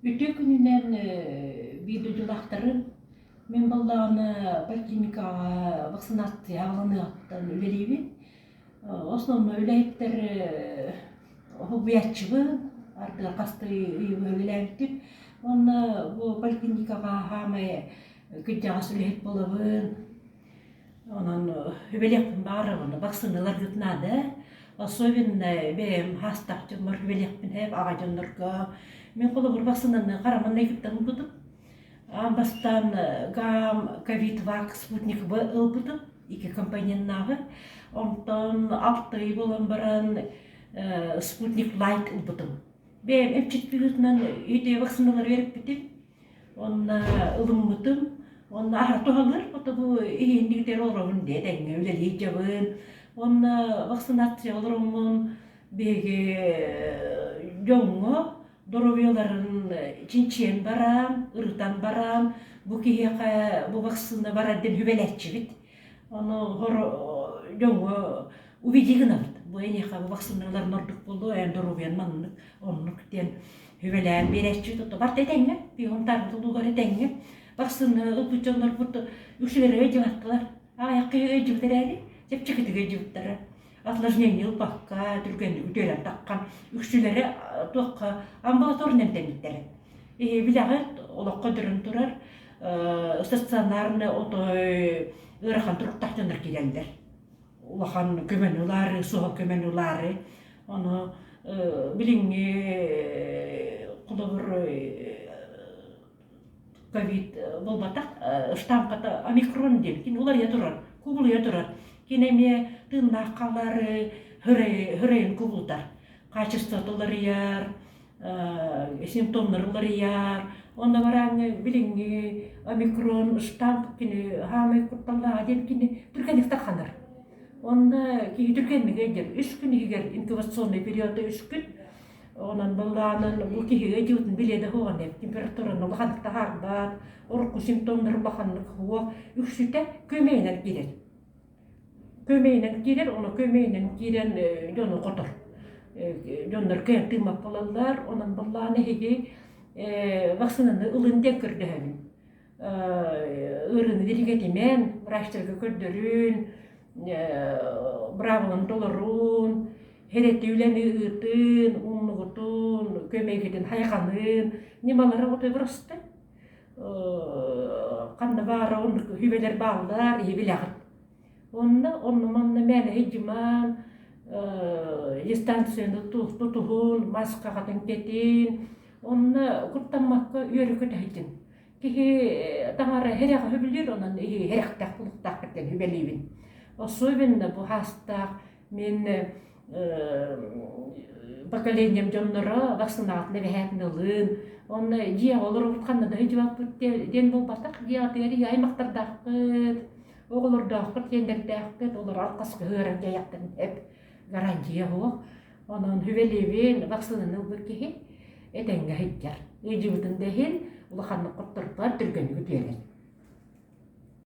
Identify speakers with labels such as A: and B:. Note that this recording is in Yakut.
A: Үтүө күнүнэн биир дойдулаахтарым. Мин буоллаҕына поликлиникаҕа вакцинация аҕаланыаҕыттан үлэлиибин. Основной үлэһиттэр уһуйааччыбын, ардыгар хас да ый үлэлээбитим. Уонна бу поликлиникаҕа саамай кырдьаҕас үлэһит буолабын. Онон үбэлиэхпин баҕарабын, вакциналаргыт наада. Особенно бэйэм хаастаах дьоммор үбэлиэхпин сөп, аҕа дьоннорго. Мин холобур вакцинаны хараман ыйгыттан ылбытым. Аан бастаан ГАМ, ковид-вак, спутник В ылбытым, икки компоненнааҕы. Онтон алта ый буолан баран спутник лайт ылбытым. Бэйэм эмчит быһыытынан үтүө вакциналары үөрэппитим. Уонна ылыммытым, уонна аһара туһалыыр, ото бу иһииннигитэр олоробун диэ тэҥҥэ үлэлии дьабын. Уонна вакцинация олороммун биһиги дьоҥҥо доруобуйаларын чинчийэн баран, ырытан баран, бу киһиэхэ бу вакцина барар диэн сүбэлээччибит. Ону дьоҥҥо убедить гынабыт. Бу эйиэхэ бу вакциналарын ордук буолуо, эн доруобуйан маннык, оннук диэн сүбэлээн биэрээччи тото барда этэҥҥэ, пион тардыллыылар этэҥҥэ. Вакцина ылбыт дьоннорбут үксүлэрэ өйдьыбаттылар. Аҕыйах киһи өйдьүбүт эрээри, чэпчэкитик өйдьүбүттэрэ. Осложнение ылбакка, түргэнник үтүөрэн таххан, үксүлэрэ туохха амбулаторно эмтэммиттэрэ. Билэҕит, олоххо дөрөн турар стационарный отой ыарахан туруктаах дьоннор киирэллэр. Улахан көмөнү ылаары, суһал көмөнү ылаары. Ону билиҥҥи холобур ковид буолбатах, штампата омикрон диэн кини уларыйа турар, кубулуйа турар. Кини эмиэ тыыннаах хаалаары хырайын кубулутар. Качествота уларыйар, симптомнар уларыйар. Онно барааҥҥа билиҥҥи омикрон штамп кини хаамай кутталлааҕа диэн кини түргэнник тарҕанар. Онно киһи түргэнник өйдүөр. Үс күн иһигэр инкубационный периода үс күн. Онон былаанын бу киһи өйдүүтүн билиэ да суоҕун температураны улаханнык таһаарбат, урукку симптомнар улаханнык суох, үксүтэ көмөйүнэн киирэр. Көмөйүнэн киирэр, ону көмөйүнэн киирэн дьону хотор. Дьоннор кыайан тыыммат буолаллар, онон былаан эһиги вакцинаны ылын диэн көрдөһөбүн. Ыарыыны дириҥэтимэн, врачтарга көрдөрүн, быраабыланы толорун, Хэрэти үлэни ыытын, умнугутун, көмөйгүтүн хайҕанын, ньымалара отой бырасты. Ханна баара оннук үбэлэр бааллар, иһи билэҕит. Онно онно-манна мээнэ дьымаан, дистанцияны тутуһун, маскаҕатын кэтин, онно куттаммакка үөрэ-көтө сылдьын. Киһи таҥара хэрэҕи сөбүлүүр, онон иһи хэрэхтээх булуктаах диэн сүбэлиибин. Особенно бу хаастаах Мин поколением дьонноро вакцинаҕытын эбэһээтин ылын, уонна дьиэҕэ олоробут ханна да сылдьыбаппыт диэн буолбатах, дьиэҕитигэр ийэ аймахтардаахпыт, оҕолордоохпут, сиэннэрдээхпит, олор алҕаска ыаран дьайахтарын эп гарантия суох. Онон сүбэлиибин, вакцинаны ылбыт киһи этэҥҥэ сылдьар. Ыйдьыбытын да иһин улаханнык хотторбот, түргэнник үтүөрэр.